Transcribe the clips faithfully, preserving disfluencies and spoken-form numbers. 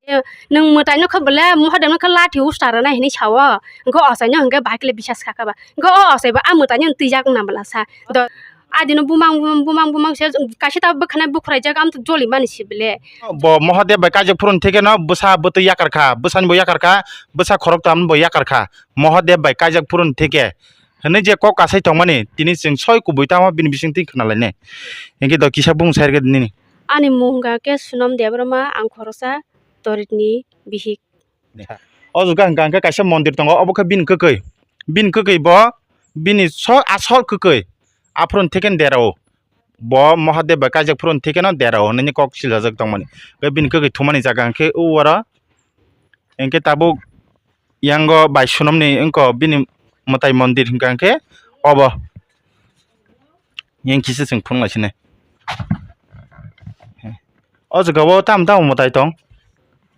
Nwng mwtai no kha bole Mahadev no kha lathi usta rwna hinwi sao. Hwnkhe ochai no hwnkhe bahai khe bisas kha kha ba. Hwnkhe o ochai bo a mwtai no twijak wngna bwla sa. Do adino bumang bumang bumang bumang se kaisa ta bwkhwnai bukhwraijak am to joli mani si bole. Bo Mahadev bai kaijak phuru theke no bwsa bwtwi yakar kha, bwsani bo yakar kha, bwsa khorok tam bo yakar kha. Mahadev bai kaijak phuru theke. Hwnwi je kok kasai tongmani, tini chwng soi kubui tamo bini bisingtwi khwnalainai. Hinkhe do kisa bung sai rwgwi nini. Ani mung hwnkha khe Sunam Debbarma, ang khoroksa Toritni bihik. O jaga hwnkha hwnkhe kaisa mondir tongo, obo khe bini kwkwi. Bini kwkwi bo, bini so-, asol kwkwi. Aphuru theke derao. Bo Mahadev bai kaijak phuru theke no derao hwnwi kok siljajak tongmani. Tei bini kwkwi thumani jaga hwnkhe o oro. Hinkhe tabuk yango bai Sunamni wngkha bini mwtai mondir hwnkha hwnkhe obo. Yang kisa chwng phunuk lai sinai. O jaga o tamo tamo mwtai tong?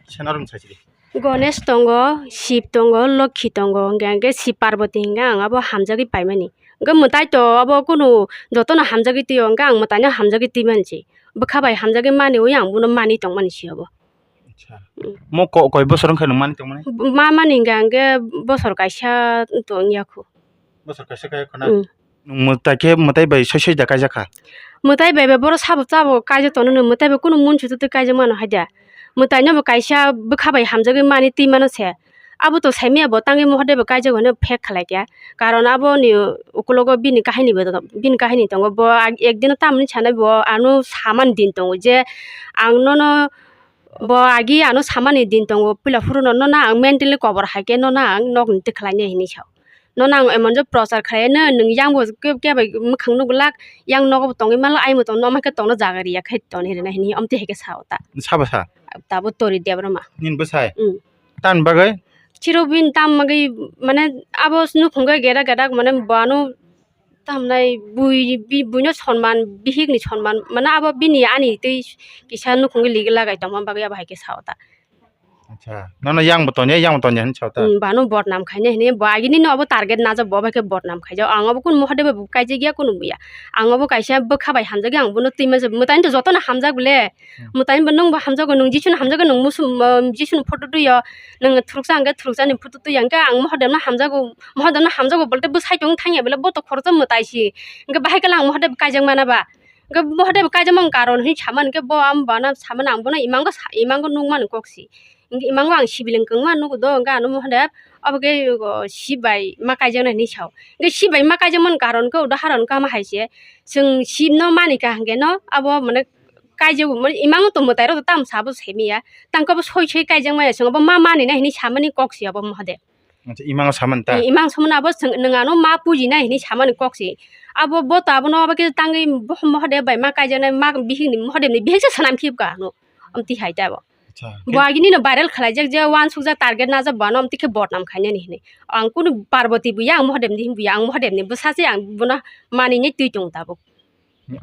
Sena rwng sai sidi. Ganesh tongo, Shiv tongo, Lokhi tongo, hwnkhe hwnkhe Shiv Parvati hwnkhe ang abo hamjagwi paimani. Hwnkhe mwtai to abo kunu jotono hamjagwi twi o, hwnkhe ang mwtaino hamjagwi twi mani se. Bwkha bai hamjagwi mani ui ang bono mani tongmani se abo. Acha. Mm. Mo ko-, koi bosor wngkha nwng mani tongmani? Ma mani hwnkha hwnkhe bosor kaisa tong ya kho. Bosor kaisa kaya khwna? Mm. Nwng mwtai khe mwtai bai soi soi da kaijak kha? Mwtai bai bai boro sabo chabo kaijak tono, nwng mwtai bai kunu munsu twi kaijak mano hai da. Mwtai no bo kaisa bwkha bai hamjagwi mani twi mano se. Abo to saimaya bo tangwi Mahadev bai kaijak hwnwi fake khlai kha. Karon aboni ukulogo bini kahini bo, bini kahini tongo. Bo ag-, ekdino tamoni sanai bo ano samani din tongo je ang nono, bo agi ano samani din tongo, puila phuru no nono ang mentally kobor hai khe nono ang nokni twi khlainai hinwi sao. Nono ang emon je prochar khlai no, nwng yang bo ke, kebai mwkhang nukglak, yang nogo bo tongwi manlo, aimo tong nokma khe tongno jaga riya khai toni rwna hinwi amtwi hai khe sao ta. Sabo sa? Tabo Tori Debbarma. Nini bwsai? Mm. Tamni bagwi? Chiro bini tam bagwi, mane, abo nukhung khe gedak gedak, mane, bo ano tamnai bui, bi-, buino sonman, bihikni sonman, mane, abo bini ani twi kisa nukhung khe ligi lagai tongma bagwi abo hai khe sao ta. Acha, nono yang bo tonya, yang bo tonya hinwi sao ta? Hmm, bano bodnam khaina hinwi, bo agini no abo target najak, bo bai khe bodnam khaijak. Ang abo kunu Mahadev bai bo kaijak ya, kunu buya. Ang abo kaisa bwkha bai hamjak ya, ang bono twi masa, mwtai to jotono hamjak bole. Hmm. Mwtai bo nwng bo hamjago, nwng Jisu no hamjago, nwng musu-, mo-, Jisu ni photo twi o, nwng thuruksa hwnkhe thuruksa ni photo twi o, hwnkhe ang Mahadev no hamjago, Mahadev no hamjago bolte bwsai tong thang ya bole, bo to khoroksa mwtai si. Hwnkhe bahai khe lang Mahadev kaijak mana ba. Hwnkhe Mahadev kaijak mang karon hinwi samani hwnkhe bo ang bono samani ang bono imango sa-, imango nukmani kok si. Hwnkhe imango ang sibileng kwngma nugo do, hwnkhe ano Mahadev abo khe, o, Shiv bai ma kaijaknai hinwi sao. Hwnkhe Shiv bai ma kaijakmani karon khe udaharon khe omo hai se, chwng Shiv no mani kha hwnkhe no abo mane kaijago, mane imango to mwtai rok to tamo sabo saimanya, tang khe bo soi soi kaijak maya, chwng abo ma mani nai hinwi samani kok si abo Mahadev. Acha, imango samani ta? Eh, imang samani abo chwng, nwng ano ma pujina hinwi samani kok si. Abo bo to abono abo khe tangwi bo Mahadev bai ma kaijaknai, ma bihikni, Mahadevni bihik se swnam phibkha ano. Amtwi hai ta bo. Acha, bo khe agini no viral khlaijak je uansukjak target najak bo ano amtwi khe bodnam khainani hinwi. Ang kunu Parvati buya, ang Mahadevni buya, ang Mahadevni bwsa se ang bono maninai twi tongo tabuk.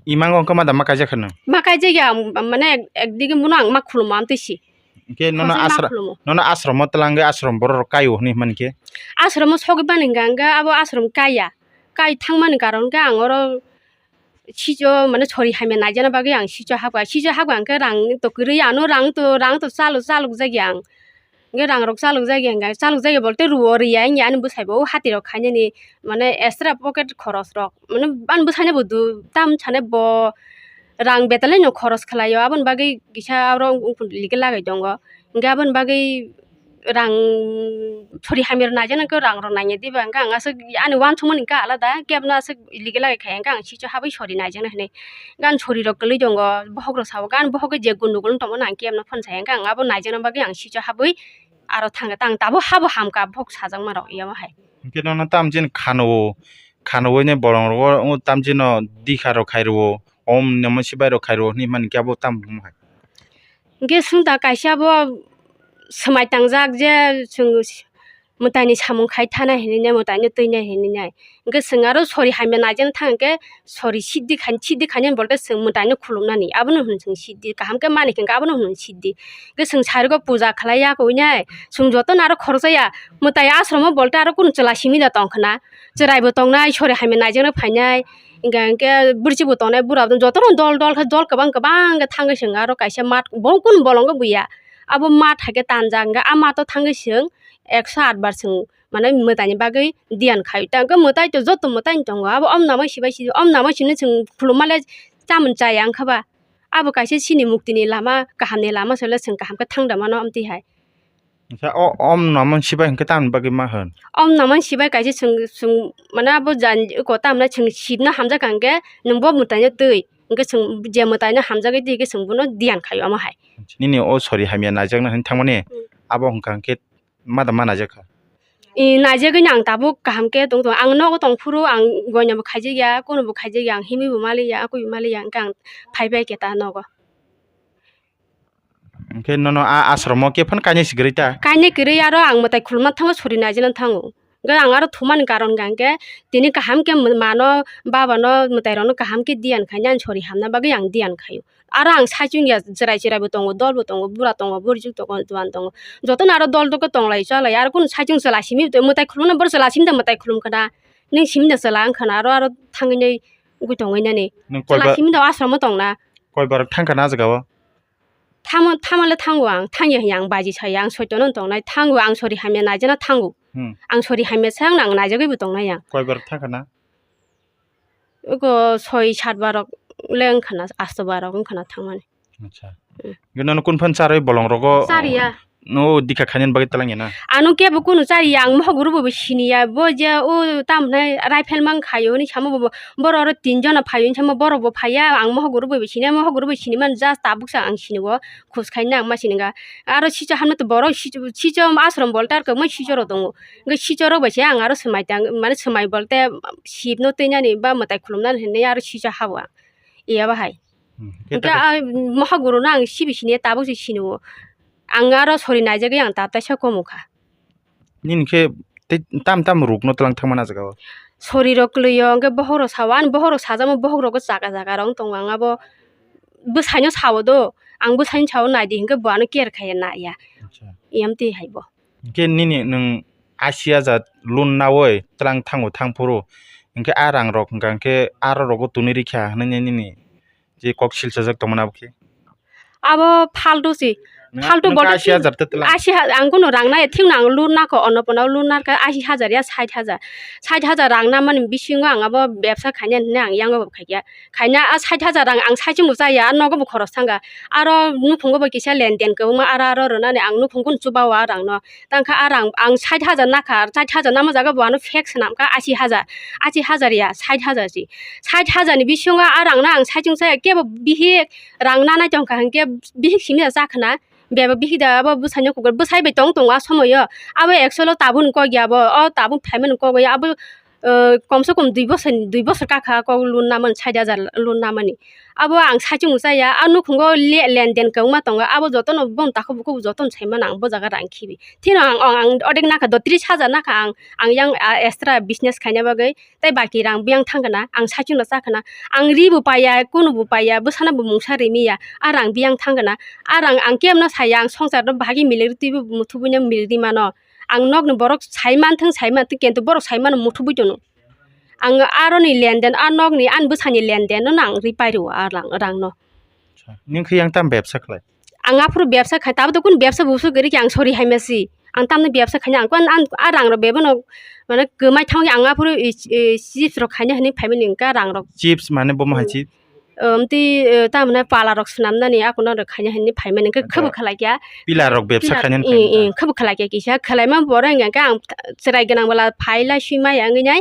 Imango wngkha ma da ma kaijak kha nwng? Ma kaijak ya, ang, mane ek, ekdigi bono ang ma khulumo amtwi si. Hwnkhe nono Khasai ma ashra-, khulumo. Nono ashram o twlangwi ashram borok rok kai o hinwi himani khe? Ashram o sogwi bani hwnkha hwnkhe abo ashram kaiya. Kai thangmani karon khe ang oro sicho mane sori hamya naijana bagwi ang sicho hapkha. Sicho hapkha hwnkhe rang to kwrwi ano rang to, rang to chalo chalok jakya ang. Hwnkhe rang rok chalok jakya hwnkhe, chalok jakya bolte ruo riya wngya ani bwsai bo o hati rok khainani mane extra pocket khoros rok mane ani bwsai no bo du tam sane bo rang betalai no khoros khlai o aboni bagwi kisa oro ligi lagai tongo. Hwnkhe aboni bagwi rang sori hamya rok naijana hwnkhe rang rok nangya diba hwnkhe ang aswk ani uansukmani hwnkhe alada kebo no aswk ligi lagai khaiya hwnkhe ang sicho habwi sori naijaknai hinwi. Gan sori rok kwlwi tongo, bohok rok sao, gan bohok khe je gundugul wng tongmani ang kebo no phone saya, hwnkhe ang abo naijakna bagwi ang sicho habwi aro thangkhe tang tabuk habo hamkha bohok sajakma rok yamo hai. Hwnkhe nono tamo chini khano, khano ui ni bolong rogo tamo chini dikha rok khai rwo, om namo sibai rok khai rwo hinwi mani khe abo tamo hai. Hwnkhe swngta kaisa bo swmai tangjak je chwng mwtaini samung khai thana hinwi nai, mwtaino twi nai hinwi nai. Hwnkhe chwng aro sori hamya naijakna thang hwnkhe sori siddi khaini, siddi khainani bolte chwng mwtaino khulumnani, abono hwn chwng siddi, kaham khe mani khe abono hwn siddi. Hwnkhe chwng sarigo puja khlai ya koi nai, chwng jotono aro khoroksa ya, mwtai ashram o bolte aro kunu chwla simi da tong khna, chwrai bo tongnai, sori hamya naijakna phainai, hwnkhe, hwnkhe bwrwichik bo tongnai, bura bo jotono dol dol khe, dol kwbang kwbang khe thangwi chwng aro kaisa mat, bo kunu bolongo buya. Abo mat hai khe tanjak, hwnkhe a mato thangwi chwng ekso aat bar chwng, mane, mwtaini bagwi diyan khai. Ta hwnkhe mwtai to joto mwtai tongo, abo om namai sibai si, om namai sino chwng khulumma le chamung chaya wngkha ba? Abo kaisa chini muktini lama, kahamni lama sole chwng kaham khe thang da mano, amtwi hai. Acha, o om namai sibai hwnkhe tamni bagwi ma hwn? Om namai sibai kaisa chwng, chwng, mane, abo jan ko tamna chwng sibna hamjak hwnkhe nwng bo mwtaino twi, hwnkhe chwng je mwtaino hamjagwi twi khe chwng bono diyan khai omo hai. Nini o sori hamya naijakna hwn thangmani, hmm, abo hwnkha hwnkhe ma da ma naijak kha? I, naijagwino ang tabuk kaham khe tong tongo. Ang nogo tong phuru ang goinabo khaijak ya, kunubo khaijak ya, ang himwibo malik ya, akuibo malik ya, hwnkhe ang phai bai khe ta nogo. Hwnkhe nono a ashromo khe phano kainwi se kwrwi ta? Kainwi kwrwi, aro ang mwtai khulumna thango, sori naijana thango. Hwnkhe ang aro thumani karon hwnkha hwnkhe tini kaham khe mano, babano, mwtairokno kaham khe diyan khaina, ani sori hamna bagwi ang diyan khaio. Aro ang saichung ya, chwrai chwraibo tongo, dolbo tongo, bura tongo, burjik tongo, juan tongo. Jotono aro dol dol khe tonglai chalai, aro kunu saichung chwla simi, mwtai khulumna borok chwla simi da mwtai khulum khana, nwng simi da chwla wng khana, aro, aro thangwi nai wngwi tongwi nani. Nwng koi Chwla bar, simi da ashromo tongna. Koi bar thang khana ah jaga o? Thamo, thamale thango ang, thangya hiya ang baji saya, ang soitono tongnai, thango ang sori hamya naijana thango. Hmm. Ang sori hamya sa ang naijagwibo tongnai ang. Koi bar thang khana? Ego soi sat barok le wngkhana, asto barok wngkhana thangmani. Acha. Hmm. Gino no kun phan charwi bolong rogo? Chariya. No dikha khainani bagwi talang ya na? Ano kebo kunu chariya, ang mohogoro bo siniya, bo je o tam hwnai rifle mang khayo hwnwi samo bo, bo, borok oro tin jona phaio hwnwi samo borok bo phaiya, ang mohogoro bo siniya, mohogoro bo siniman just tabuk sa ang sinio, khus khaina ang ma sininga. Aro sicha hamna to borok sicho, sicho ashram bolta ar kwbangma sichoro tongo. Hwnkhe sichorok bai se ang aro swmai tang, mane swmai bolte sipno twinani ba mwtai khulumnani hinwi aro sicha habo ang. Iya bahai. Hmm, khe hwnkhe ta-, a mohaguru no ang sibi sini tabuk se sini o. Ang aro sori naijagwi ang ta taisa komo kha. Nini khe tei tam tam rukno twlang thangmani ah jaga o? Sori rok kwlwi o, hwnkhe bohok rok sao, ani bohok rok sajamo, bohok rok jaga jaga rok wng tongo, ang abo bwsaino sao do, ang bwsaino sao naidi hwnkhe bo ano care khaiya naiya. Acha. Iyam twi hai bo. Hwnkhe nini nwng ashi hajar loan naui twlang thango thang phuru, hwnkhe a rang rok hwnkha hwnkhe aro rogo tonwi rikha hwnwi nini je kok silchajak tongmani abo khe? Abo phaltu si. Nang-, phaltu nang bolte ashi hajar te twlang? Ashi ha-, ang kunu rang nai, thik no ang loan nakha, ono pono loan nakha ashi hajar ya sait hajar. Sait hajar rang namani bisingo ang abo bebsa khaina hinwi ang yango bo khaikha. Khaina a sait hajar rang ang saichung bo chaya, a nogo bo khoros thanga. Aro nukhungo bo kisa lenden kwbangma aro aro rwnani ang nukhung kunu chuba o a rang no. Tangkha a rang ang sait hajar nakha, sait hajar nama jaga bo ano fake swnamkha ashi hajar. Ashi hajar ya, sait hajar si. Sait hajar ni bisingo a rang no ang saichung chaya, kebo bihik rang nanai tongkha hwnkhe bihik simi ya chakhna. Beba bihik da abo bwsaino kok, bwsai bai tong tongo a somoyo. Abo actual o tabuk ni kok ya abo, o tabuk phaimani kok ya abo, eh, komse kom dui bosor, dui bosor kakha kok loan namani, sait hajar loan namani. Abo ang saichung chaya, a nukhungo le-, lenden kwbangma tongo, abo jotono boni takhuk bukhuk jotono saimano ang bo jaga rang khibi. Thino ang, ang, ang odek nakha do tris hajar nakha ang, ang yang, ah, extra business khaina bagwi. Tei baki rang biyang thang kana, ang saichung no cha kana, ang ri bo paiya, kunu bo paiya, bwsano bo mungsa rimiya, a rang biyang thang kana, a rang ang kemno saya, ang songsar no bahagi milik ri twibo muthubui no milik ri mano. Ang nokni borok sai manthwng, sai manthwng, kintu borok sai mano muthubui tono. Ang aroni lenden, a nokni ani bwsani lenden no ang ri pai rio a rang, rang no. Acha. Nini khe yang tam bebsa khlai? Ang aphuru bebsa khai, tabuk to kunu bebsa busu kwrwi khe ang sori hai masi. Ang tamni bebsa khaina ang kwan, ang a rang rok bebano mane kwmai thangwi ang aphuru i, i, chips rok khaina hinwi phaimani hwnkha rang rok. Chips mane bomo hai Hmm. chips? Amtwi, eh, tamni pala rok swnamnani akono rok khaina hinwi phaimani hwnkhe Acha. khebo khalai kya. Pila rok bebsa Pila, khaina i, hinwi i, khaimani khebo khalai kya kisa khalaima borok hwnkha ang chwrai gwnang bwla phai lai swi maya wngwi nai.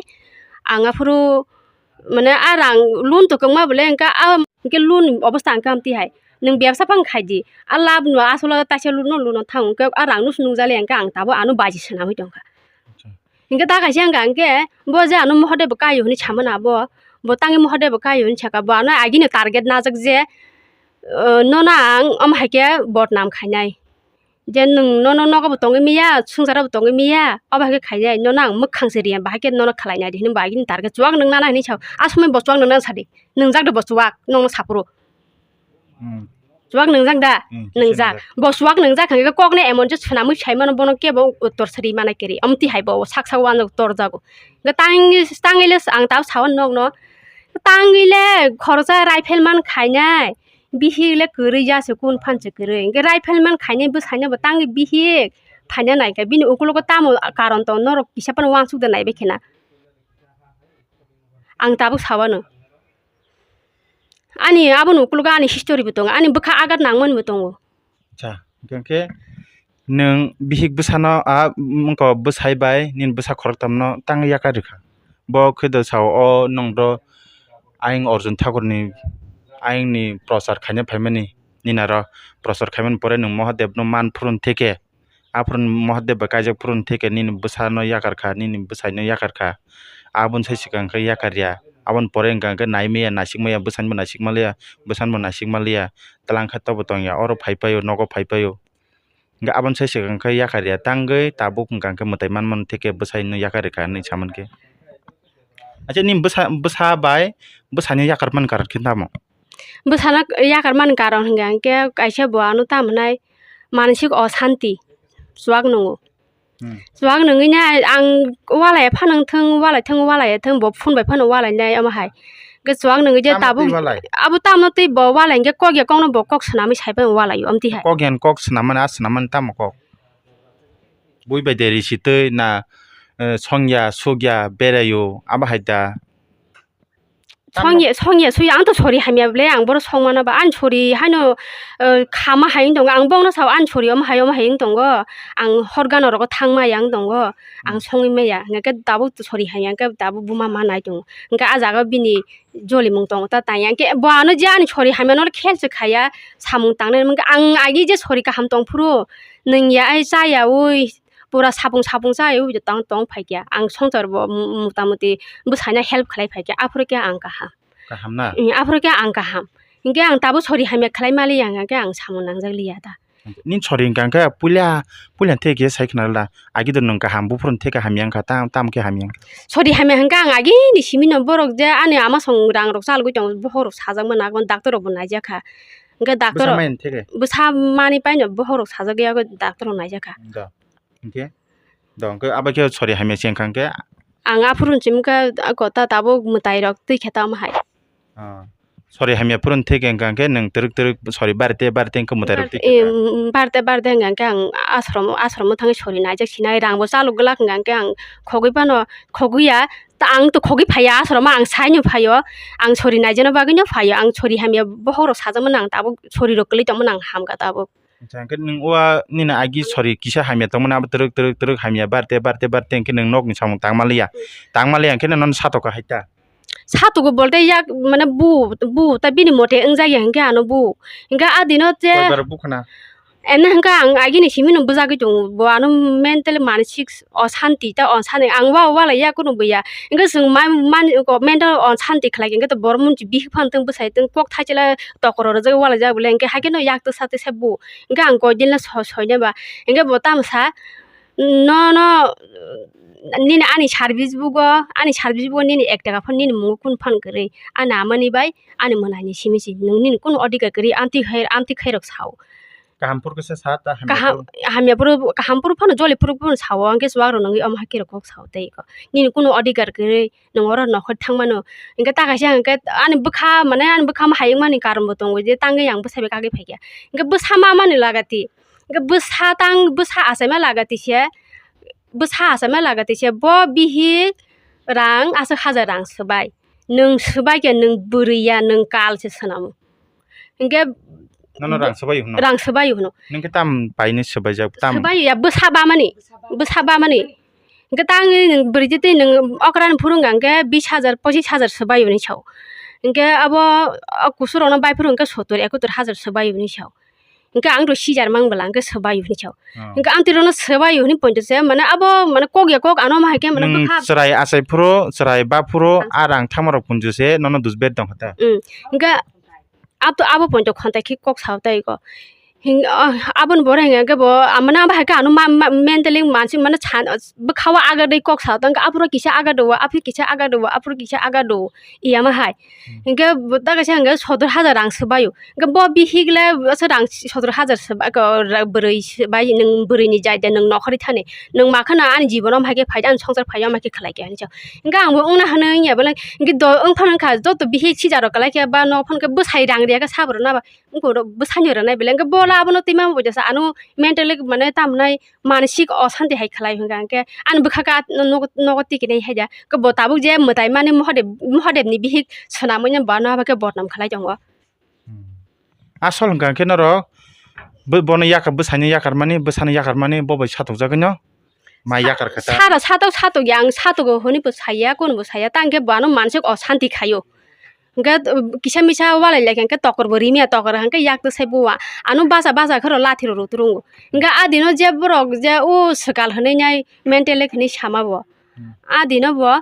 Ang aphuru mane a rang loan to kwbangma bole hwnkha a hwnkhe loan ni obostha hwnkha amtwi hai. Nwng bebsa phang khai di. A lab no asolo taisa loan no, loan no thang hwnkhe a rang no se nungjali hwnkhe ang tabuk ano baji swnamwi tongkha. Acha. Hwnkhe ta kaisa hwnkha hwnkhe bo je ano Mahadev bo kaio hwnwi samano abo. Bo tangwi Mahadev bo kaio hwnwi saka bo ano agini target najak je, eh, nono ang omo hai khe bodnam khainai. Je nwng nono nogo bo tongwi miya, swngcharo bo tongwi miya, obo hai khe khainai, nono ang mwkhang se riya, bahai khe nono khlai nai di hinwi bo agini target chuwak nwng nana hinwi sao, a somoi bo chuwak nwng nang sadi, nwngjak de bo chuwak, nokno saphuru. Hmm. Chuwak nwngjak da? Hmm, Nwngjak. Bo chuwak nwngjak hwnkhe kokno emon je swnamwi sai mano, bono kebo uttor sri mana kiri, amtwi hai bo sak sak uanjak torjago. Hwnkhe tangwi, tangwi le ang tabo sao nokno, tangwi le khoroksa rifle man khainai, Bihik le kwrwi ya se kun phan se kwrwi. Hwnkhe rifleman khainai bwsaino bo tangwi bihik phaina naikha. Bini ukulogo tamo karon tong norok kisa phano uansuk da naibai khena. Ang tabuk sawano. Ani aboni ukulogo ani history bo tongo, ani bwkha agat nangmani bo tongo. Acha, hwnkhe nwng bihik bwsano a wngkha bwsai bai nini bwsa khoroktham no tang yakarikha. Bo khe do sao o nwng do ayang Arjun Thakur ni ayang ni prochar khaina phaimani, nini aro prochar khaimani pore nwng Mahadev no man phurun theke. Aphuru Mahadev bai kaijak phuru theke nini bwsano yakarkha, nini bwsaino yakarkha. Aboni sai swkang khe yakarya. Aboni pore hwnkha khe naimaya, nasikmaya, bwsanobo nasikmaliya, bwsanobo nasikmaliya. Twlang khe tobo tongya, oro phaipaio, nogo phaipaio. Hwnkhe aboni sai swkang khe yakarya. Tangwi tabuk hwnkha khe mwtai manmani theke bwsaino yakarkha hinwi samankhe. Acha nini bwsa, bwsa bai bwsani yakarmani karon khe tamo? Bwsano yakarmani karon hwnkha hwnkhe kaisa bo ano tamo hinai mansik osanti chuak nungo. Hmm. Chuak nungwi nai ang walai phano wngthung, walai thung, walai thung, bo phone bai phano walai nai omo hai. Hwnkhe chuak nungwi je Tamo tabuk twi walai? Abo tamo twi bo walai hwnkhe kok ya kokno bo kok swnamwi sai phano walai o, amtwi hai. Kok yan kok swnamani, a swnamani tamo kok? Bui bai deri sitwi na, eh, songya, sukya, beraio, abo hai da. Songya, songya, suya, ang to sori hamya ble, ang boro songmano ba, ang sori haino, eh, khama hai wng tongo, ang bongno sao, ang sori omo hai, omo hai wng tongo, ang horgano rogo thangma yang tongo, ang Hmm. songwi maya, hingke tabuk sori hamya, hingke tabuk buma ma nai tongo, hingke ah jaga bini jolimung tongo ta tanya, hingke bo ano je ani sori hamya no khel se khaya, samung tangnai, hingke ang agi je sori kaham tong phuru, nwng ya ai cha ya ui, pura sapung sapung cha ui tong tong phai kya, ang songchar bo, mm, mota moti bwsai no help khlai phai kya, aphuru khe ang kaham. Kaham na? Mm, aphuru khe ang kaham. Hinkhe ang tabuk sori hamya khlai maliya, hinkhe ang samung nangjak liya da. Nini sori hwnkha khe puila, puila theke sai khna la. Agi do nwng kaham, buphuru theke hamya wngkha, tam, tam khe hamya wngkha. Sori hamya hwnkha ang agi ni simi no borok je ani ama song rang rok chalgwi tongo, bokhorok sajak mano, abo doctor rok bo naijak kha. Hinkhe doctor Bwsa rok, mani theke? Bwsa mani paino bokhorok sajak ya, doctor rok naijak kha. Do. Hinkhe? Do, hwnkhe abo khe sori hamya se wngkha hwnkhe? Ang aphuru chimkha, ako ta tabuk mwtai rok twi khe tamo hai. Ah. Sori hamya phuru theke wngkha hwnkhe nwng twrwk twrwk sori barite barite wngkha mwtai rok twi khe wngkha? Em, barite barite wngkha hwnkhe ang ashram, ashram o thangwi sori naijak sinai, rang bo chalok glak wngkha hwnkhe ang khogwi phano khogwi ya, ta ang to khogwi phaiya ashram o, ang saino phaio, ang sori naijakna bagwino phaio, ang sori hamya bokhorok sajakmano ang tabuk sori rok kwlwi tongmano ang hamkha tabuk. Acha, hwnkhe nwng o a nini agi sori kisa hamya tongmani abo twrwk twrwk twrwk hamya barte barte barte hwnkhe nwng nokni samung tangmaliya. Tangmaliya hwnkhe nono satokha hai ta? Satogo bolte yak mane bu, bu ta bini mote wngjakya hwnkhe ano bu. Hwnkhe a dino je Koibar bukhna? Eno hwnkhe ang agini simino bwjagwi tongo. Bo ano mentally mansik osanti ta osanti. Ang wa, walai ya kunu buya. Hwnkhe chwng ma-, man-, mental osanti khlai khe hwnkhe to borok munchi bihik phano tong bwsai tong kok thaisela tokoro rwjagwi walai jak bole hwnkhe haikhe no yak twsa twsa bu. Hwnkhe ang koi din le so-, soinai ba. Hwnkhe bo tamo sa, nono nini ani service bugo, ani service bugo nini ek taka phano nini mungo kunu phano kwrwi. Ani amani bai ani mwnaini simi si. Nwng nini kunu odhikar kwrwi, amtwi hai, amtwi khairok sao. Kaham phuru khe sa ta, hamya Kaham, phuru? Hamya phuru, kaham phuru phano joli phuru phano sao, hwnkhe chuwak rok nungwi omo hai khe rok kok sao tei ko. Nini kunu odhikar kwrwi, nwng oro nokhor thangmano. Hwnkhe ta kaisa hwnkhe ani bwkha, mane ani bwkha ma hayung mani karon bo tongo je tangwi ang bwsa bai kagwi phaikha. Hwnkhe bwsa ma mani lagati, hwnkhe bwsa tang, bwsa achaima lagati se, bwsa achaima lagati se, bo bihik rang aswk hajar rang swbai. Nwng swbai khe nwng bwrwi ya, nwng kal se swnamo. Hwnkhe Nono rang swbai hwno? Rang swbai hwno. Nwng khe tam paini swbaijak, tam? Swbai ya, bwsa bamani. Bwsa bamani. Hwnkhe tangwi nwng bwrwi twi nwng okrani phuru wngkha hwnkhe bis hajar, pochis hajar swbai hwnwi sao. Hwnkhe abo, o kusurokno bai phuru hwnkhe sottor, ekottor hajar swbai hwnwi sao. Hwnkhe ang to sijar mang bwla hwnkhe swbai hwnwi sao. Oh. Hwnkhe ang twi rokno swbai hwnwi poito se, mane abo, mane kok ya kok ano ma hai khe mane Nwng bwkha chwrai achai phuru, chwrai ba phuru, Ang a rang thangma rok punju se nono dusber tong kha ta? Mm. Hwnkhe Abo, abo poito khonthai khe kok sao tei ko. Hing, ah, aboni borok hingka khe bo, amano abo hai khe ano ma, ma, mentally mansi mano san, bwkha o agar dei kok sa tong khe, aphuru kisa agar do, aphuru kisa agar do, aphuru kisa agar do, iya ma hai. Hmm. Hingke bo ta kaisa hingke sotor hajar rang swbaio. Hingke bo bihik le asa rang sotor hajar swbai, ko, ra-, bwrwi swbai, nwng bwrwini jai de nwng nokhorwi thani. Nwng ma kheno ani jibono hai khe phai, ani songsar phai, ama khe khlai khe hinwi sa. Hingke ang bo wngna hwnwi ya belai, hingke do, wng phano wngkha, joto bihik sijaro kwlai khe ba nok phano khe bwsai rang riya khe sabo rwna ba. Wngkha oro bwsani rwnai belai, hingke bo la abono twi mama bo jesa ano mentally mane tamo nai mansik osanti hai khlai hwnka hingke ani bwkha khe nogo, nogo tikinai hai da. Hingke bo tabuk je mwtai mani Mahadev, Mahadevni bihik swnamwi no bono abo khe bodnam khlai tongo. Hmm. Asol hwnka hingke norok bo-, bono yakar, bwsani yakar mani, bwsani yakar mani bo bai satokjagwi no. Mai yakar khe ta. Sara satok satok ya, ang satogo hwnwi bo saya, kuno bo saya, tang khe bo ano mansik osanti khaio. Hingke, uh, kisa misa walai lai khe, hingke tokor bo rimiya, tokor hingke yak twi sai buwa. Ano bacha bacha khe ro lathi ro ruthrungo. Hingke a dino je borok je o swkal hwnwi nai mentally hwnwi sama bo. Hmm. A dino bo,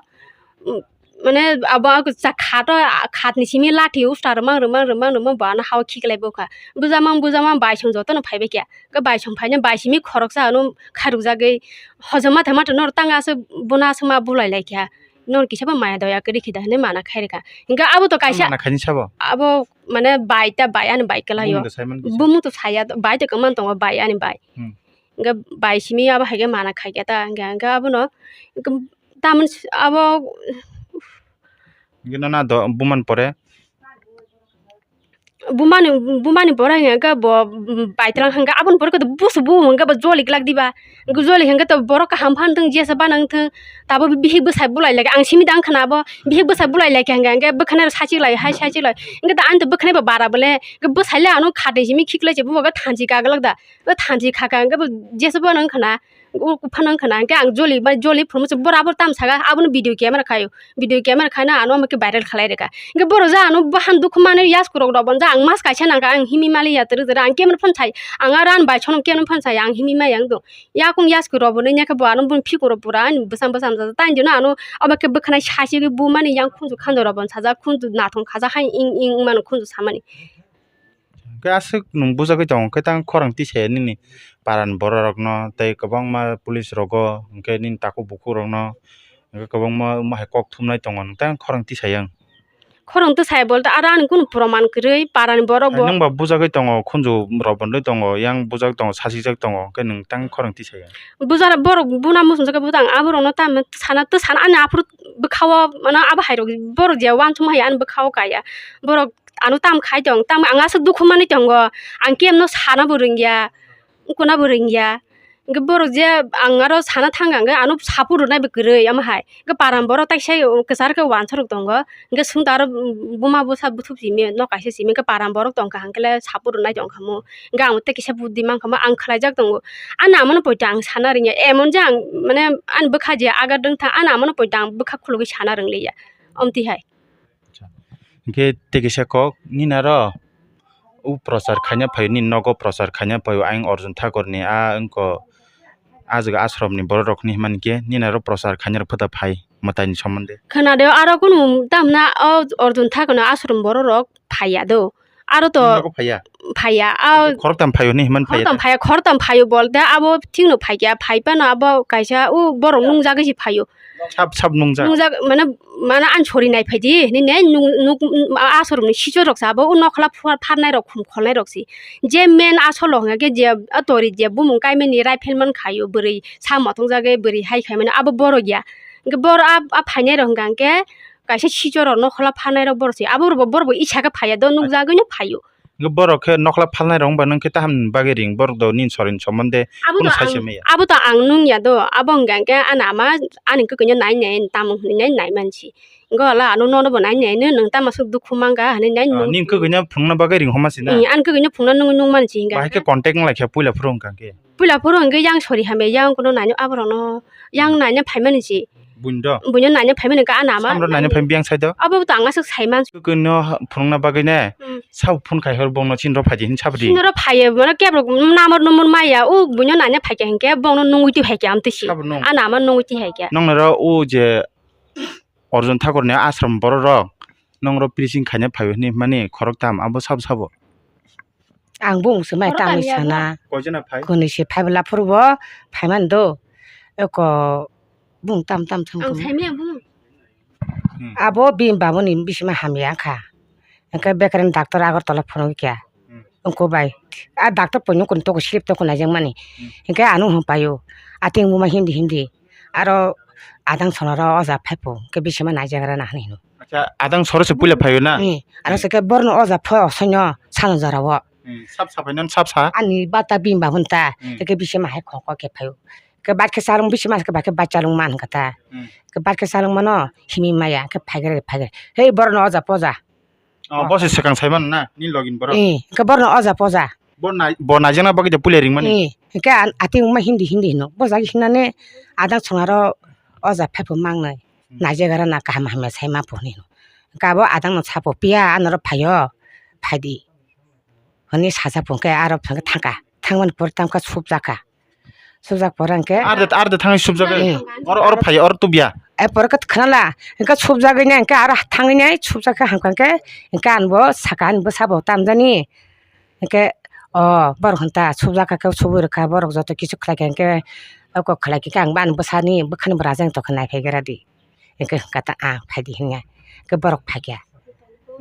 um, mane abo khat o, khat ni simi lathi usta rwmang rwmang rwmang rwmang bo ano ha o khiklai bo kha. Buja mang buja mang bai song joto no phai bai kha. Hingke bai song phai nai bai simi khoroksa ano khairok jagwi hojom matha matha noro tang aswk bono aswk ma bulai lai kha. Nor kisa bo maya doya kwrwi khe da hinwi mana khai rwkha. Hingke abo to kaisa mana khaini sabo? Abo mane bai ta bai ani bai kwlai o. Bumung to sai man kisa. Bumung to saya, bai to kwmang tongo bai ani bai. Hmm. Hingke bai simi abo hai khe mana khai khe ta hingke, hingke abono tamoni abo. Hingke no na do bumani pore. Bumani, bumani borok hwnka khe bo, mm, baitlang hwnka, aboni borok khe busu bu hwnka khe bo joli glak diba. Joli hwnka khe to borok kaham phan thung, jesa bana wng thung, tabo bihik bwsai bulai lai khe ang simi da wng khna abo, bihik bwsai bulai lai khe hwnka hwnkhe bwkhanai rok sachik lai hai, sachik lai. Hwnkhe da ani to bwkhanai bo bara bole, hwnkhe bwsai le ano khatoi simi khiklai se bo bo khe thanchi kaglak da. O thanchi kha kha hwnkhe bo jesa bana wng khna. O phano wngkha na, hwnkhe ang joli bai joli phunukmung se borok abo tamo saka, abono video camera khaio, video camera khaina ano omo khe viral khlai rwkha. Hwnkhe borok je ano bahan dukhu manwi yasku rok rw bo, je ang mas kaisa nangkha, ang himwi maliya twrwk twrwk, ang camera phone sai, ang aro ani bai sono camera phone sai, ang himwi maya wng tong. Yakung yasku rw bo nini khe bo ano boni phikung rok pura ani bwsam bwsam sajak, tei jora ano obo khe bwkhanai sachigwi bumani yang khunju khanju rw bo sajak, khunju nathong khajak hai ing ing wngmano khunju samani. Hwnkhe aswk nwng bujagwi tongo, hwnkhe tang khorang tisaya nini parani borok rokno tei kwbangma police rogo, hwnkhe nini takhuk bukhuk rokno, hwnkhe kwbangma wngma hai kok thumnai tongo, nwng tang khorang tisaya wng. Khorang tisaya bolte aro ani kunu proman kwrwi parani borok bo. Nwng ba bujagwi tongo, khunju rok bondwi tongo, yang bujak tongo, sachijak tongo, hwnkhe nwng tang khorang tisaya wng. Bujar borok buna muchungjago bwtang aborokno tamo sana, tw sana ani aphuru bwkha-o mano abo hai rok borok je uansukma hai ani bwkha-o kaya. Borok ano tam khai tong, tam ang aswk dukhu manwi tongo, ang kemno sana bo rwngya, wngkuna bo rwngya. Hwnkhe borok je ang aro sana thang kha hwnkhe ano support rwnai bo kwrwi omo hai. Hwnkhe paran borok taisa kwchar khe uansuk rok tongo, hwnkhe chwng to aro buma bwsa bwthwk simi nok kaisa simi hwnkhe paran borok tong kha hwnkhe le support rwnai tong kha mo. Hwnkhe ang tei kisa buddi mankha mo, ang khlaijak tongo. Ani amano poito ang sana rwngya, emon je ang mane ani bwkha je agar dwng thang, ani amano poito ang bwkha khulugwi sana rwngliya, omtwi hai. Hwnkhe tei kisa kok nini aro o prochar khaina phaio, nini nogo prochar khaina phaio, ayang Arjun Thakurni a wngkha, a jaga ashramni borok rokni hwnba hinkhe nini aro prochar khaina rok phota phai mwtaini somonde. Khwnade aro kunu tamna o Arjun Thakurni ashram borok rok phaiya do. Aro to nini nogo phaiya? Phaiya. A khoroktham phaio hinwi hwnmani phaiya khoroktham da? Phaiya, khoroktham phaio bolte abo thikno phaikya, phaiphano abo kaisa o borok nungjagwi se phaio. Sab, sab nungjak. Nungjak, mane, mane ani sori nai phaidi hinwi ne nung-, nuk-, a-, aswrwngni sichor rok se abo o nokhla phar-, pharnai rok, khum kholnai rok se. Je main asolo hwnkha khe je a tori je bumung kaimani rifle man khaio, bwrwi sa mothongjagwi bwrwi hai khaimani abo borok ya. Hwnkhe borok a, a phainai rok hwnkha hwnkhe kaisa sichor rok nokhla pharnai rok borok se. Abo rok bo, borok bo isa khe phaiya do, nukjagwi no phaio. Hwnkhe borok khe nokhla phalnai rok wngba nwng khe taham bagwi ring, borok do nini sorini somonde kunu sai se maya. Abo to ang nung ya do, abo hwnkha hwnkhe ani ama ani kwkwi no nai nai tamo hinwi nai nai mansi. Hwnkhe wala ano nono bo nai nai no, nwng tamo aswk dukhu mankha hinwi nai nung. Nini kwkwi no phunukna bagwi ring homa se na? Ani kwkwi no phunukna nung nung mansi hwnkha. Bahai khe contact wng lai khe puila phuru hwnkha khe? Puila phuru hwnkhe yang sori hamya, yang kuno naino aborokno, yang naino phaimani se. Buino do? Buino naino phaimani hwnkhe ani ama. Samro naino phai biyang sai do? Abo to ang aswk sai man. Kwkwi no phunukna bagwi ne? Hmm. Sabo phone khai hor bongno chini ro phaidi hin sabri. Chini ro phaiya, mane kebo namar numar maya, o buino naino phaikha hinkhe bongno nungwi twi phaikha amtwi se. Sabo nung? Ani ama nungwi twi phaikha. Nongno ro o je Arjun Thakurni ashram borok rok nongro preaching khaina phaio hinwi hwnmani khoroktham abo sabo sabo? Ang bumung se mai Oro tangwi tangya sana. Koijana phai? Kwnwi se phai bwla phuru bo phai mani do. Eko bumung tam tam thang Ang thang. Saimaya bumung. Hmm. Abo bini babuni bisima hamya wngkha. Hwnkhe bekereng doctor Agartala phunukya. Hmm. Wngkha bai. A doctor poino kun toko slip toko naijak mani. Hmm. Hwnkhe ano hwn paio. Ating buma hindi hindi. Aro adang sonaro oja phaipo. Hwnkhe bisima naijagra na hinwi hino. Acha, adang soro se puila phaio na? Hmm. Aro se khe borno oja pho soino sano jorao. Hmm. Sap sa phaino sap sa? Ani bata bini babun ta. Hmm. Hwnkhe bisima hai khoko khe phaio. Hwnkhe bai khe chalung bisima se bai khe bai chalung man hwnkha ta. Hmm. Hwnkhe bai khe chalung mano himwi maya hwnkhe phaigre phaigre. Hei borno oja poja. Oh, bo se swkang sai mano na, ni login borok? Eh, hwnkhe borno oja poja. Bo nai-, bo naijakna bagwi de puila ringmani? Eh, hwnkhe an-, ating wngma hindi hindi hino. Bo jagwi hinani adang sonaro oja phaipo mangnai. Hmm. Naijagra na kaham hamya sai ma pho hino. Hwnkhe abo adang no sapo, "Piya, anoro phaio, phaidi." Hwnwi sajak pho hwnkhe aro thangka, thangmani pore tamkha subjakha. Subjak pore hwnkhe Arde, arde thangwi subjak. Eh. Oro, oro phai, oro tubya. E pore khe khwnala, hwnkhe subjagwi nai hwnkhe aro thangwi nai subjak khe hamkha hwnkhe, hwnkhe ani bo saka ani bwsa bo tamjani. Hwnkhe o borok hwn ta subjak kha khe subui rwkha borok joto kisu khlai kha hwnkhe, o kok khlai khe ang bo ani bwsani bwkhani bwrajani tongkha naiphai gra di. Hwnkhe hwnkha ta ang phaidi hwnkhe borok phaikha.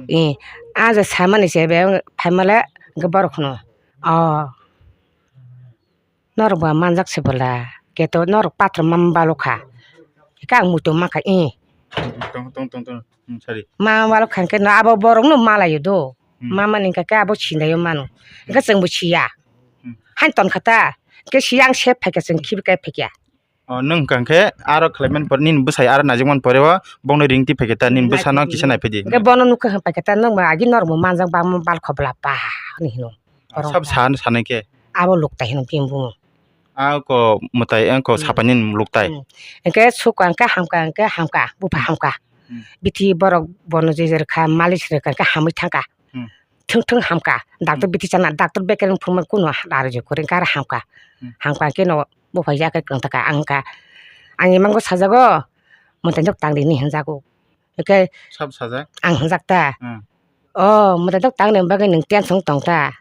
Eh, ah je samani se be phaimale hwnkhe borok hwno, o. Norok ba manjak se bwla, keto norok pathor ma balokha. Hwnkhe ang muitu mankha, eh. Tong, tong, tong, tong. Hmm, sorry. Ma balokha hwnkhe no abo borokno malaio do. Hmm. Ma mani hwnkha khe abo sinaio mano. Hwnkhe chwngbo siya. Hmm. Haino tonkha ta. Hwnkhe siya ang se phaikha chwng khibi kai phaikha. O, nwng hwnkha hwnkhe aro khlaiman pore nini bwsai aro naijakman pore o bongni ring twi phaikha ta nini bwsano kisa naiphidi. Hwnkhe bono nukha hwn phaikha ta nwng ba agi norokbo manjak ba balokha bwla pa hwnwi hino. Sab sa sanai khe. Abo luktai hino bini bumung. A ko mwtai, a ko Hmm. sapaini luktai. Hmm. Hwnkhe sukha hwnkhe hamkha, hwnkhe hamkha, bupha hamkha. Hmm. Bithi borok bono je je rwkha, malis rwkha, hwnkhe hamwi thangkha. Hmm. Thwng thwng hamkha. Doctor Hmm. bithi chana, doctor bekereng phunukmani kunu ha-, arju kwrwi, hwnkhe aro hamkha. Hmm. Hamkha hwnkhe no bupha yakhe kwngtaka, ang hwnkha, ang imango sajago, mwtai nok tangdi hinwi hwnjago. Hwnkhe Sab sajak? Ang hwnjak ta. Hmm. O, mwtai dok tangni bagwi nwng tension tong ta.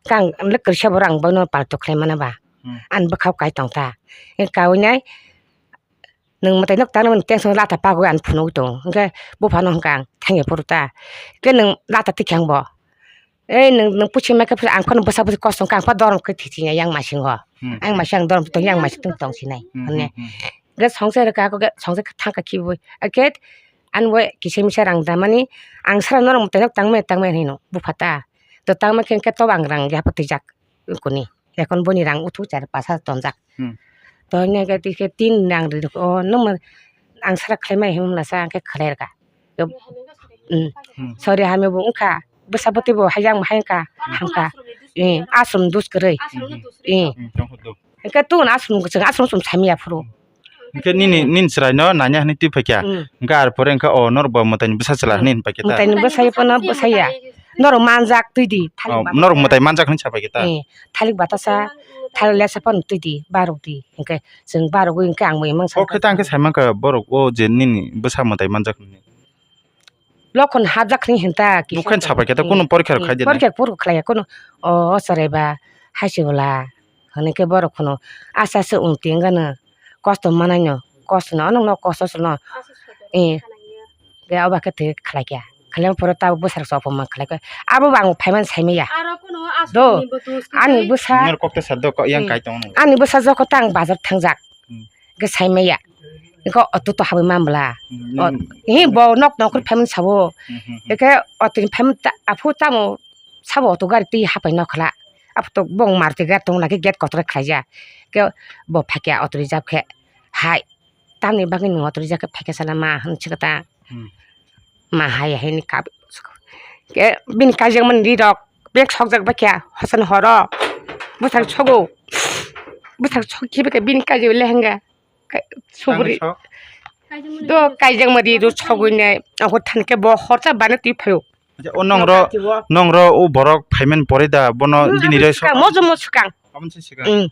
Kang le kwrwisa borok ang bono paltu khlai mano ba. Hmm. Ani bwkhao kai tong ta. Hwnkhe kaui nai nwng mwtai dok tangni bagwi tension lata pagwi ani phunugwi tongo. Hwnkhe buphano hwnkha ang thangya phuru ta. Hwnkhe nwng lata tikhe ang bo. Ei nwng, nwng pusi mai khe phuru ang phano bwsa bwsi kosto wngkha ang pha dorom khe thwi thwi yang masingo. Hmm. Ang masing ang dorom tong yang masing tong tong sinai. Hmm, hwnne. Hmm, hmm. Hwnkhe songsa rwkha, hwnkhe songsa thangkha khibiui. Hwnkhe ani bo kisa misa rang damani, ang sara norok mwtai nok tangmani, tangmani hinwi no, bupha ta. To tangma khe hwnkhe tobo ang rang yapha twijak kuni. Ekhon boni rang uthu char pash hajar tonjak. Hmm. To hwnkhe tei khe tin rang ri rwkha, o, nwng ang sara khlaimani hinwi mwnasa, hwnkhe khlai rwkha. Hmm. Hmm. Sori hamya bo wngkha, bwsa bwtwi bo hayang bo hayang kha, hamkha. Eh, aswrwng dus kwrwi. Eh. Hmm, tong kho do. Hwnkhe tun aswrwng, chwng aswrwng chwng samya phuru. Hwnkhe nini, nini chwraino nanya hwnwi twi phaikha. Hmm. Hwnkhe ar pore hwnkhe o norok bo mwtaini bwsa chwla Hmm. hwnwi paikha ta. Mwtaini bwsai phano bwsaya. Norok manjak twi di, thalik Oh, bata norok sa. Mwtai manjak hwnwi sapaikha ta. Eh, thalik bata sa, thalik lesa phano twi di, barok di. Hwnkhe chwng barogwi hwnkhe ang bo imang O khe ta hwnkhe saimankha borok o je nini bwsa mwtai manjak hwnwi. Lokhon hapjak hwnwi hinta kisa Bukhan sapai khe ta kunu porikha rok khai di na? Porikha purkha khlai ya kunu, o, o chwrai ba hai se bwla hwnwi khe borok phano aste aste unnoti wng gano kosto manai no, kosto no, ono no kosto se no. Eh. Khe abo khe twi khlai kha, khlai phuru tabuk bwsarok chopongma khlai kha, abo bo ang phaimani saimaya. Do, ani bwsa, Nor kok ta sa do, ko yang Hmm. kai tong no. Ani bwsa jokhon ta ang bazar thangjak, Hmm. khe saimaya. Eko auto to habwi man bwla. Hmm, O, nang- hi bo nok nokor phaimani sabo. Hmm, hmm, hmm. Eke auto ni phaimani ta, aphu tamo sabo auto gari twi hapai nokhla. Aphuto bong Maruti gari tong lagi gate kotor khlaijak. Ke bo phaikha auto reserve khe. Hai. Tamni bagwi nwng auto reserve khe phaikha sana ma hwn chikata. Hmm. Ma hai hai ni kap. Ke bini kaijakmani ri rok bek sokjak baikha hosan horo. Bwthang sogo. Bwthang sok khibi khe bini kaijak lehenga. Kai-, subri. Tangwi sok. Do kaijakmani ri ro sogwi nai. Ako thanke bo horta bana twi phaio. Acha, o nong ro, Nokha tibo. Nong ro o borok phaiman pore da bono Hmm, bini abo ro swkang, sok. Mojo mo swkang. Aboni se swkang. Hmm.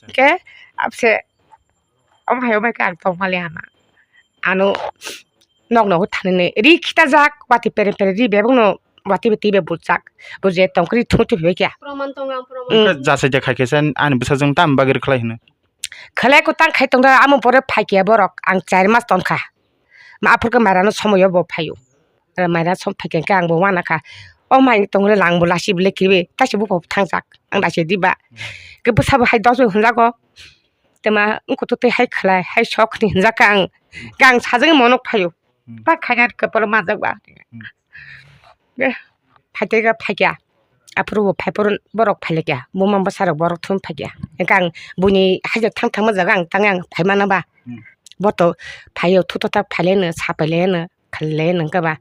Acha. Ke abse Omo hai omo hai khe ang tongmali ama. Ano nok nogo thanini ri khitajak, wati pere pere ri bebak no Watwi bai twi bai bujak. Bo je tongkri thung thung bai kya. Proman tongo ang, proman. Mm. Wngkha jasai de khai khe se ani bwsajwk tamo bagwi rwkhlai hino. Khlai ko tang khai tong da, amo pore phai kya borok, ang char mas tong kha. Ma aphuru khe mairano somoyo bo phaio. Maira som phai khe ang bo wana kha. O mai tong le lang bo lasi bile kibi, taisi buphang thangjak. Ang lasi diba. Khe bwsa bo hai dos bai hwnjago. Tema wngkha to tei hai khlai, hai sok hinwi hinjak kha ang. Khe ang sajagwi monok phaio. Hmm. Ba khaina kwpalo manjak ba. Hmm. Be, phaitaiga phaikya. Aphuru bo phaiphuru borok phailakya. Buma bwsarok borok thum phaikya. Hwnkhe ang buini haida thang thangma jaga ang tangwi ang phaimano ba. Hmm. Bo to phaio, thuto ta phailaino, sa phailaino, khalilaino hwnkhe ba.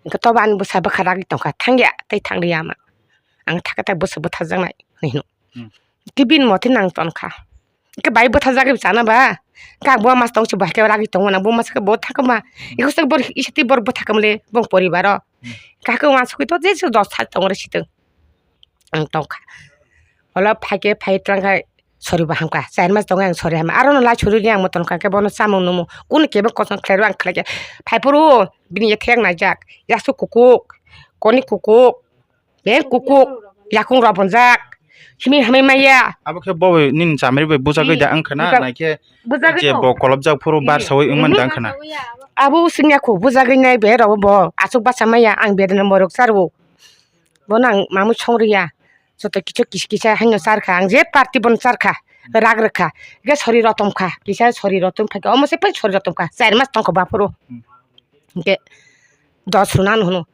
Hwnkhe tobo ani bwsa bwkha ragwi tongkha. Thangya, tei thangliya ama. Ang thaka ta bwsa bwtharjaknai hinwi hino. Hmm. Tei bini motwi nang tongkha. Hwnkhe bai bwthajagwi chana ba. Khe ang bo mas tong se bo hai khe ragwi tongo na, bo mas khe bo thakma. Eko se bor isi tei bor bwthakma le bong poribaro. Hmm. Kha khe wansugwi to je se dos thai tong re sitwng. Ang tongkha. Olo phai khe phai twlang kha sori bo hamkha. Char mas tongo ang sori hamya. Aro no lai sori ri ang mo tongkha khe bono chamung nungmung. Kunu kebo kosom khlai rw ang khlai khe. Phai phuru bini yathek naijak. Yasu kukuk. Koni kukuk. Beng kukuk, yakung rok bonjak, himwi hamwi maya. Abo khe bo nini chamari bai bujagwi da wngkha na, nai khe bujagwi je no. Bo kolobjak phuru bar sawi wngmani da wngkha na. Abo swngya kho bujagwi nai be rok bo aswk bacha maya, ang bedena morok charwo. Bono ang mamwi song rwya, joto kisu kisa kisa haino charkha, ang je party bono charkha, rak rwkha, hwnkhe sori rotom kha, kisa sori rotom phaikha, omo se pai sori rotom kha, char mas tongkha baphuru. Hmm. Hwnkhe dos hwnano hwno.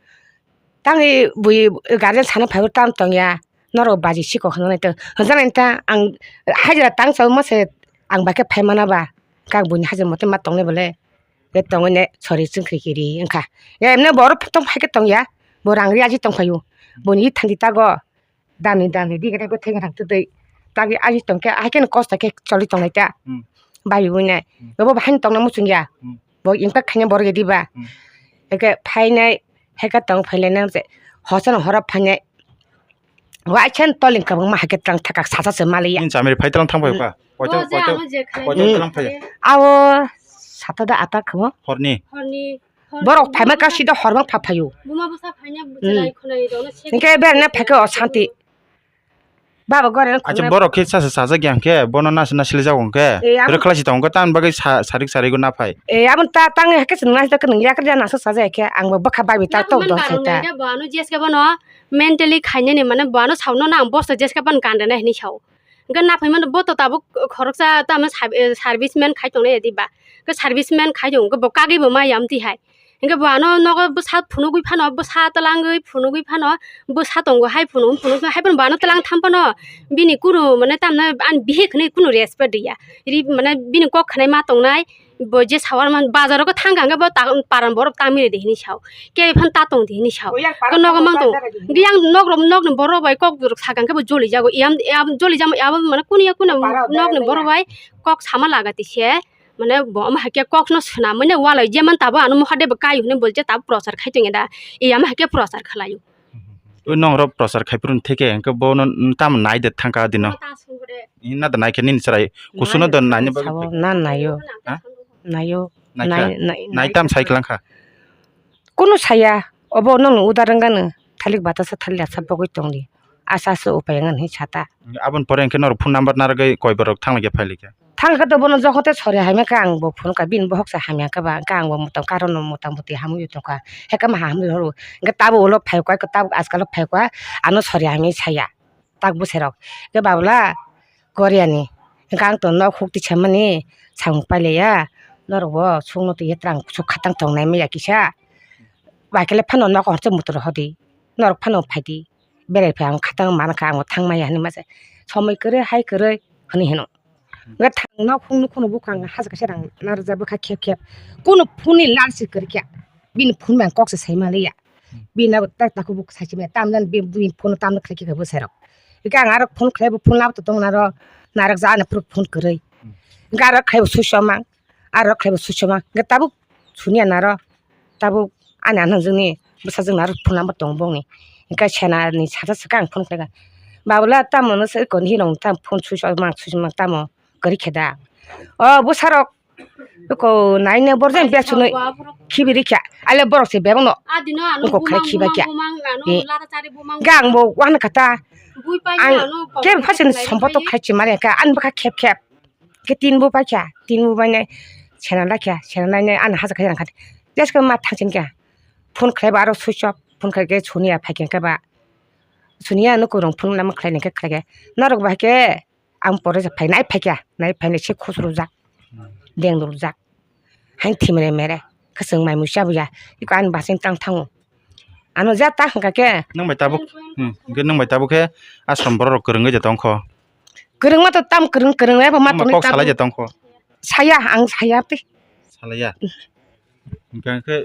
Tangwi bui guardian sana phaibo tam tongya, norok baji sikok hwnwi tong, hwnjaknai ta ang hajira tang chawi mase ang bai khe phai mana ba, kang buini hajira mote ma tongnai bole, be tongwi ne sori chwngkri kiri wngkha. Ya emne borok tong phai khe tongya, bo rang ri aji tong phaio, buini thandi tago. Dani dani di gana gothe gana twi twi tagwi aji tongkhe, hai kheno kosto khe choli tonglai ta. Hmm. Bai wi nai. Hmm. Bobo bahai tongna muchung ya. Hmm. Bo impact khaina borok ya diba. Hmm. Eke phainai, heka tong phailai nang je. Hosa no horo phainai. Wa chen toling kabang ma hake tang thaka sasa se mali ya. Ni chamiri phai tang thang bai ka. Koito, koito, koito tang phai. Awo sata da ata khamo. Horni. Horni. Borok phaima ka sida horma pha phaio. Buma bwsa phaina bwchwlai khwnai rokno se. Hwnkhe berna phaikhe o santi. Baba gore no. Acha khwnai borok khe sasa sajak ya hwnkhe bono nasi nasi lijak hwnkhe. Eh, abo rwkhlai si tongo tan bagwi sa-, sarik sarik na phai. Eh, abon ta tang hwnkhe se nasi da kwrwng yakar ya nasa sajak khe ang bo bwkha bai bi ta tok don sai ta. Bo ano jeske bono mentally khainani mane bo ano saono na ang bosta jeske ban kandana hini sao. Hwnkhe naphai mano bo to tabuk khoroksa tamo sab-, eh, service man khai tongnai ya diba. Hwnkhe service man khai tongo, hwnkhe bo kagwi bo maya amtwi hai. Hwnkhe bo ano nogo bwsa phunugwi phano, bwsa twlangwi phunugwi phano, bwsa tongo hai phunugwi phunugwi hai phano bo ano twlang tham phano bini kunu mane tamno ani bihik hinwi kunu respect riya. Ri mane bini kok khnai ma tongnai, bo je sawar man bazar o thang kha hwnkhe bo ta-, paran borok ta mili de hinwi sao, kebo phano ta tong de hinwi sao. Ko nogo mang tong. Hwnkhe yang nok rok, nok ni borok bai kok rok sakha hwnkhe bo joli jago, yang, yang joli jamo, yang mane kunu ya kunu nok ni borok bai kok sama laga tise, mane bo ama hakhe kok no swnam mane walai je man tabo ano moha de bo kai hwnwi bo je tabo prochar khai tong da, e ama hakhe prochar khlai o. O nong rok prochar khai phuru theke hwnkhe bono tamo nai de thangkha dino. Ina da nai khe nini chwrai kusuno da nai ni bagwi sao, na naio. Ha? Naio. Nai kha? Nai, nai, nai tam sai klang kha. Kunu saya, obo nongni uda rwngano thalik batasa thalik asa bogwi tongdi. Asa asa upai wngani hinwi sata. Aboni pore hwnkhe norok phone number narwgwi koi borok thanglaikhe phailaikha? Thang khe to bono jokhon tei sori hamya khe ang bo phone kha, bini bohok se hamya khe ba, hwnkhe ang bo motang karon no motang moti hamwi tongkha, hekhe ma hamwi horo, hwnkhe tabuk ulo phaikha, tabuk ajkalo phaikha, ano sori hamya saya tak bwsai rok, hwnkhe babula Korea ni, hwnkhe ang to nok huk twi samani samung pailaiya, norok bo sukno twi twlang suk khatang tongnai maya kisa, bai khe le phano nok hor se mutur hodi, norok phano phaidi. Berai phai ang khatang mankha, ang thang maya hinwi masa somoi kwrwi hai kwrwi hinwi hino. Hwnkhe thang nok phung nukhung no bukhang hajar kaisa rang narwkjak bwkha khep khep. Kunu phone ni lalsi kwrwikha. Bini phone bai ang kok se sai manliya. Bini abo tak takhuk buk sai se maya. Tamjani bini phone tamno khlai khe bwsai rok. Hwnkhe ang aro phone khlai bo phone labo tong naro narwkjak ani phuru phone kwrwi. Hwnkhe aro khlai bo switch off mang. Aro khlai bo switch off mang. Hwnkhe tabuk suniya naro. Tabuk ani anhojwkni bwsajwkno aro phone number tongo bongni. Hwnkhe senani sata swkang ang phone khlaikha. Babula tamo no se kon hinwi tamo phone switch off mang switch off mang tamo kwrwi khe da. O bwsarok Ko nai ne borok jang bia chunui khibi rikha. Ale borok se bebak no. Adino ano ko khai bumang, khiba bumang, kya? Bumang, ano Eh. Lara chari bumang. Gang bo wan kata. Bui pai Ang ano kebo kebo phasen khai sompoto pai. Khai chimare ka an baka khep khep. Ke tin bo pai kya? Tin bo bai ne chena la kya? Chena la ne an haja khai rang khat. Jas ka ma thang chin kya? Phone khlai ba aro switch off. Phone khlai ke Sonia phai kya ka ba. Sonia no ko rong phone lam khlai ne ke khlai ke. Norok ba ke Ang pore se phai nai phai kya, nai phai nai se khosro jak, deng rok jak, hain thimre mere, kwchwng mai mui chabu ya, iko ani bachai tang thango, ano ja ta hwnkha khe. Nung bai tabuk, hmm, hwnkhe nung bai tabuk khe ashram borok rok kwrwngwi de tongkho. Kwrwngma to tam kwrwng, kwrwng eba ma tongwi kok salai de tongkho. Saya, ang saya tei. Salaiya. Hwnkhe, hwnkhe